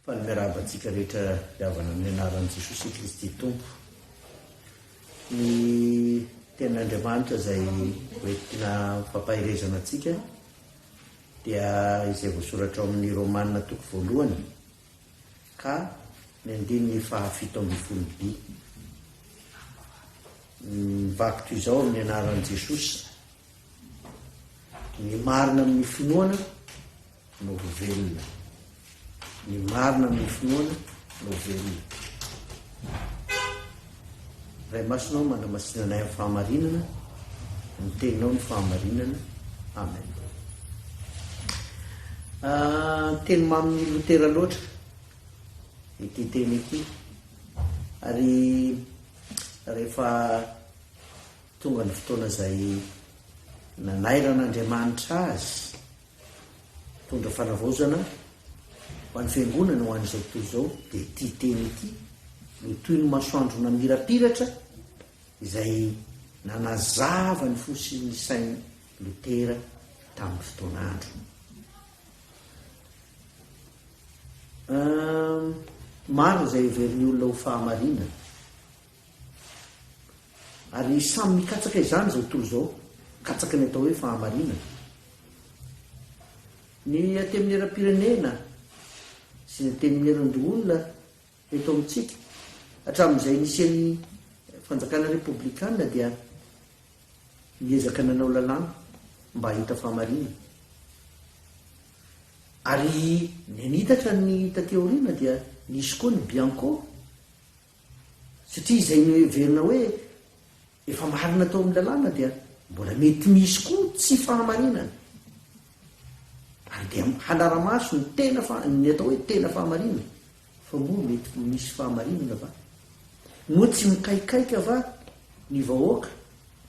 Faly miarahaba antsika rehetra ry havana amin'ny anaran'i Jesosy Kristy Tompo. Ny tenin'Andriamanitra izay hoentina fampaherezana antsika dia izay voasoratra ao amin'ny Romana toko voalohany ka ny andininy faha 17 by. Mivaky toy izao amin'ny anaran'i Jesosy. Ny marina amin'ny finoana no ho velona. Ny marina amin'ny finoana no ho velona. Ray Masina ô, manamasina anay amin'ny fahamarinana, ny teninao ny fahamarinana. Amen. Ah, teny mamin'ny Lotera loatra ity teny ity. Ary rehefa tonga ny fotoana izay nanairan'Andriamanitra azy Mitondra fanavaozana ho an'ny Fiangonana ho an'izao tontolo izao dia ity teny ity no toy ny masoandro namirapiratra izay nanazava ny fo sy ny sain'i Lotera tamin'ny fotoan'andro. Maro izay heverin'ny olona ho fahamarinana. Ary samy mikatsaka izany izao tontolo izao, mikatsaka ny atao hoe fahamarinana. Ny Antenimierampirenena sy ny Antenimierandoholona eto amintsika, hatramin'izay nisian'ny fanjakana repoblikana dia niezaka nanao lalàna mba hahita fahamarinana. Ary nanitatra ny taty aoriana dia nisy koa ny Bianco. Satria izay noheverina hoe efa marina tao amin'ny lalàna dia mbola mety misy koa tsy fahamarinana. Ary dia hanara-maso ny tena fa ny atao hoe tena fahamarinana. Fa moa mety misy fahamarinana va? Moa tsy mikaikaika va ny vahoaka?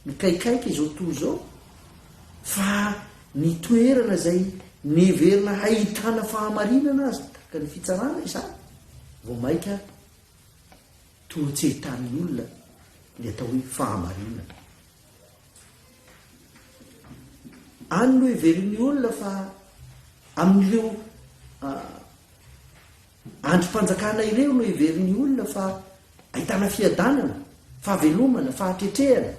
Mikaikaika izao tontolo izao fa ny toerana izay neverina hahitana fahamarinana aza, tahaka ny fitsarana izany, vao mainka Toa tsy ahitan'ny olona ny atao hoe fahamarinana. Any no heverin'ny olona fa amin'ireo andrim-panjakana ireo no heverin'ny olona fa ahitana fiadanana, fahavelomana, fahatretrehana.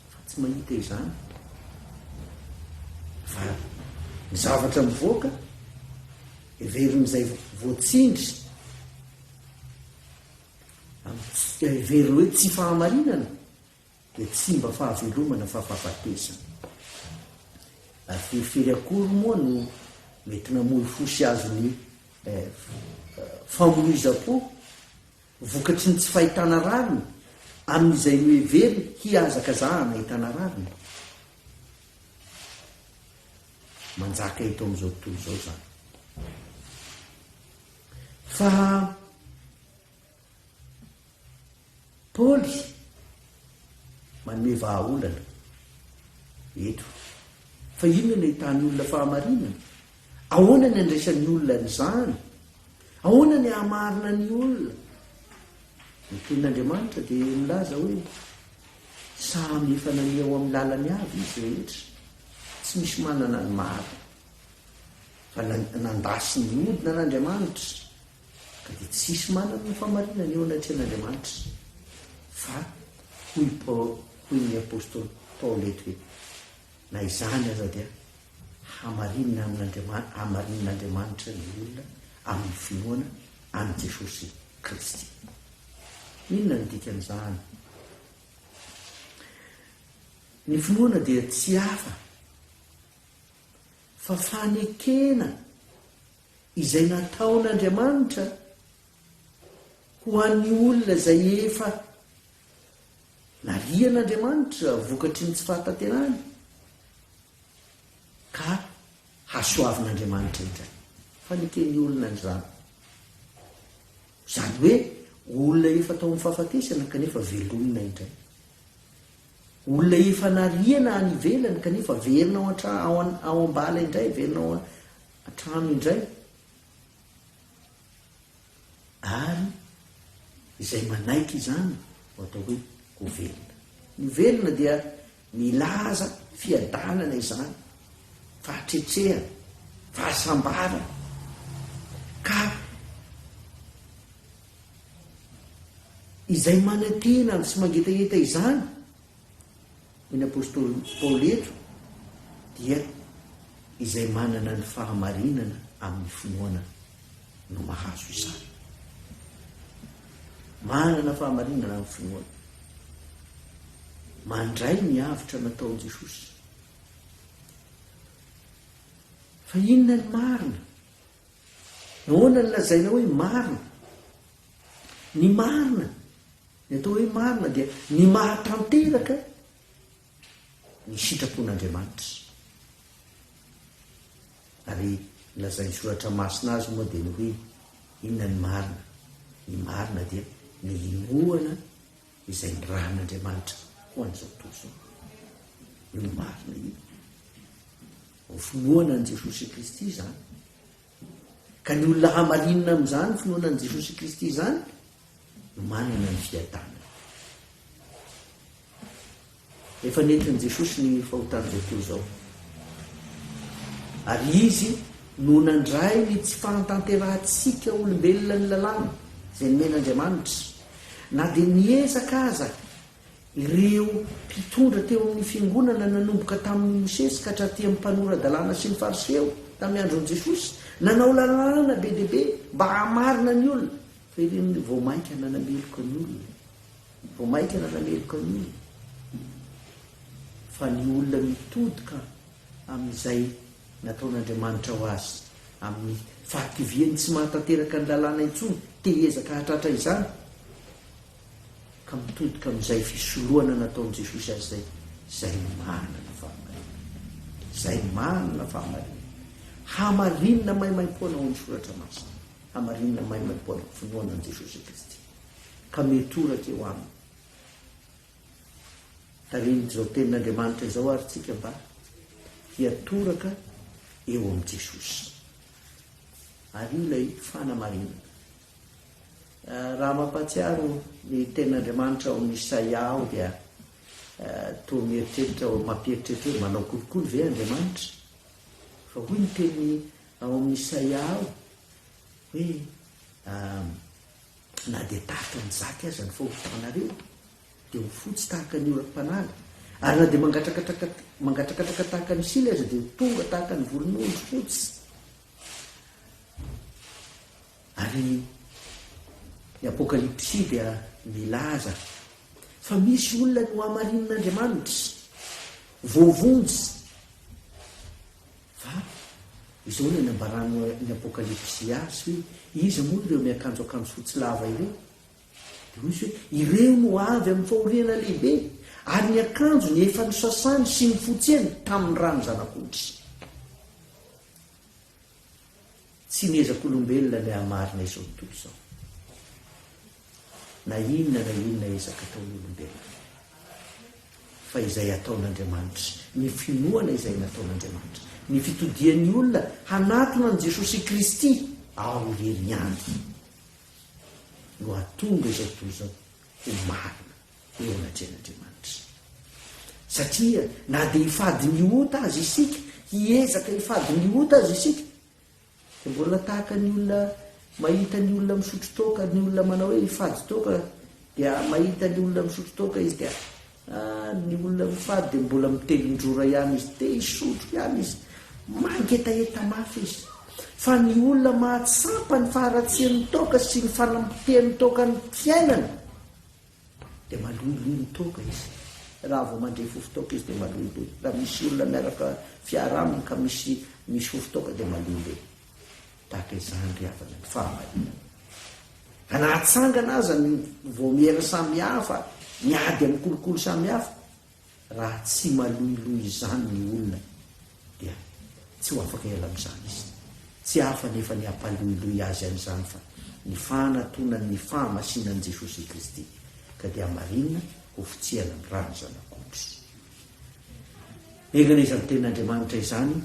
Fa tsy mahita izany. Fa ny zavatra mivoaka, heverin'izay voatsindry Heverina hoe tsy fahamarinana dia tsy mba fahavelomana fa fahafatesana. Ary firifiry akory moa no mety namoy fo sy azon'ny famoizam-po vokatry ny tsy fahitana rariny amin'izay noheveriny hihazakazahana ahitana rariny. Manjaka eto amin'izao tontolo izao izany. Fa Paoly manome vahaolana eto. Fa inona no ahitan'ny olona fahamarinana? Ahoana ny andraisan'ny olona an'izany? Ahoana ny hahamarina ny olona? Ny tenin'Andriamanitra dia milaza hoe samy efa nania ho amin'ny lalany avy izy rehetra, tsy misy manana ny marina. Fa nandà sy niodina an'Andriamanitra, ka dia tsy hisy manana ny fahamarinana eo anatrehan'Andriamanitra. Fa hoy Paoly, hoy ny apostoly Paoly eto hoe, na izany aza dia hamarinina amin'Andriamanitra, hamarinin'Andriamanitra ny olona amin'ny finoana an'i Jesosy Kristy. Inona no dikan'izany? Ny finoana dia tsy hafa Fa fanekena izay nataon'Andriamanitra ho an'ny olona izay efa narian'Andriamanitra vokatry ny tsy fahatanterahany ka hasoavin'Andriamanitra indray. Faneken'ny olona an'izany. Izany hoe olona efa tao amin'ny fahafatesana kanefa velomina indray. Olona efa nariana any ivelany kanefa averina ao an-tra ao an ao am-bala indray, averina ao an-trano indray. Ary izay manaiky izany no atao hoe ho velona. Ny velona dia milaza fiadanana izany, fahatretrehana, fahasambarana. Ka. Izay manantena sy mangetaheta izany, hoy ny apostoly Paoly eto, dia izay manana ny fahamarinana amin'ny finoana no mahazo izany. Manana fahamarinana amin'ny finoana. Mandray ny avotra nataon'i Jesosy. Fa inona ny marina? Nahoana no lazaina hoe marina? Ny marina, ny atao hoe marina dia ny mahatanteraka ny sitrapon'Andriamanitra. Ary ny lazain'ny soratra masina azy moa dia ny hoe inona ny marina? Ny marina dia ny inoana izay nirahan'Andriamanitra ho an'izao tontolo izao. Io marina io. Ho finoana an'i Jesosy Kristy izany. Ka ny olona hamarinina amin'izany finoana an'i Jesosy Kristy izany no manana ny fiadanana. Efa nentin'i Jesosy ny fahotan'izao tontolo izao. Ary Izy no nandray ny tsy fahantanterahantsika olombelona ny lalàna izay nomen'Andriamanitra. Na dia niezaka aza Ireo mpitondra teo amin'ny fiangonana nanomboka tamin'i Mosesy ka hatraty amin'ny mpanora-dalàna sy ny Fariseo tamin'ny andron'i Jesosy, nanao lalàna be dia be mba hahamarina ny olona, fa ireny vao mainka nanameloka ny olona. Vao mainka nanameloka ny olona. Fa ny olona mitodika amin'izay nataon'Andriamanitra ho azy, amin'ny fahakiviany tsy mahatanteraka ny lalàna intsony, te hiezaka hahatratra izany, ka mitodika amin'izay fisoloana nataon'i Jesosy azy izay, izay manana fahamarinana. Izay manana fahamarinana. Hamarinina maimaimpoana ao amin'ny Soratra Masina. Hamarinina maimaimpoana finoana an'i Jesosy Kristy. Ka mitoraka eo aminy. Tarihin'izao tenin'Andriamanitra izao ary tsika mba hiatoraka eo amin'i Jesosy. Ary io ilay fanamarinana. Raha mampahatsiaro ny Tenin'Andriamanitra ao amin'ny Isaia aho dia toa mieritreritra mampieritreritra hoe manao kolikoly ve Andriamanitra? Fa hoy ny teny ao amin'ny Isaia ao hoe na dia tahaka ny jaky aza ny fahotanareo dia ho fotsy tahaka ny oram-panala, ary na dia mangatrakatraka mangatrakatraka tahaka ny sily aza dia ho tonga tahaka ny volon'ondry fotsy. Ary ny Apokalypsy dia milaza fa misy olona nohamarinin'Andriamanitra, voavonjy. Fa izao no anambaran'ny Apokalypsy azy hoe, iza moa ireo miakanjo akanjo fotsy lava ireo? Dia hoy izy hoe, ireo no avy amin'ny fahoriana lehibe, ary ny akanjony efa nosasany sy nofotsiany tamin'ny ran'ny Zanak'ondry. Tsy ny ezak'olombelona ny hahamarina izao tontolo izao. Na inona na inona ezaka ataon'olombelona. Fa izay ataon'Andriamanitra, ny finoana izay nataon'Andriamanitra, ny fitodian'ny olona hanatona an'i Jesosy Kristy ao irery ihany no hahatonga izao tontolo izao ho marina. eo anatrehan'Andriamanitra. Satria na dia hifady ny ota aza isika, hiezaka hifady ny ota aza isika, dia mbola tahaka ny olona mahita ny olona misotro toaka, ny olona manao hoe hifady toaka, dia mahita ny olona misotro toaka izy dia ah, ny olona mifady dia mbola mitelin-drora ihany izy, te hisotro ihany izy, mangetaheta mafy izy. Fa ny olona mahatsapa ny faharatsian'ny toaka sy ny fanapotehan'ny toaka ny fiainana, Dia maloiloy ny toaka izy. Raha vao mandre fofon-toaka izy dia maloiloy. Raha misy olona miaraka fiara aminy ka misy misy fofon-toaka dia maloiloy. Tahaka izany ry havana ny fahamarinana. Ka na hatsangana aza ny vaomiera samihafa miady amin'ny kolikoly samihafa, Raha tsy maloiloy izany ny olona dia tsy ho afaka hiala amin'izany izy. Tsy hafa anefa ny hampaloiloy azy an'izany fa ny fahanatonany ny fahamasinan'i Jesosy Kristy ka dia hamarinina ho fotsiana ny ràn'ny Zanak'ondry. Enganie izany tenin'Andriamanitra izany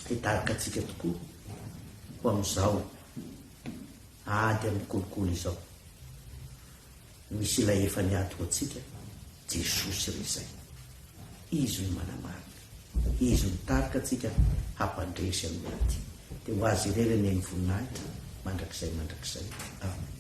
hitarika antsika tokoa ho amin'izao ady amin'ny kolikoly izao. Misy ilay efa niady ho antsika, Jesosy re izay. Izy no manamarina. Izy mitarika antsika hampandresy amin'ny ady. Dia ho Azy irery anie ny voninahitra mandrakizay mandrakizay. Amen.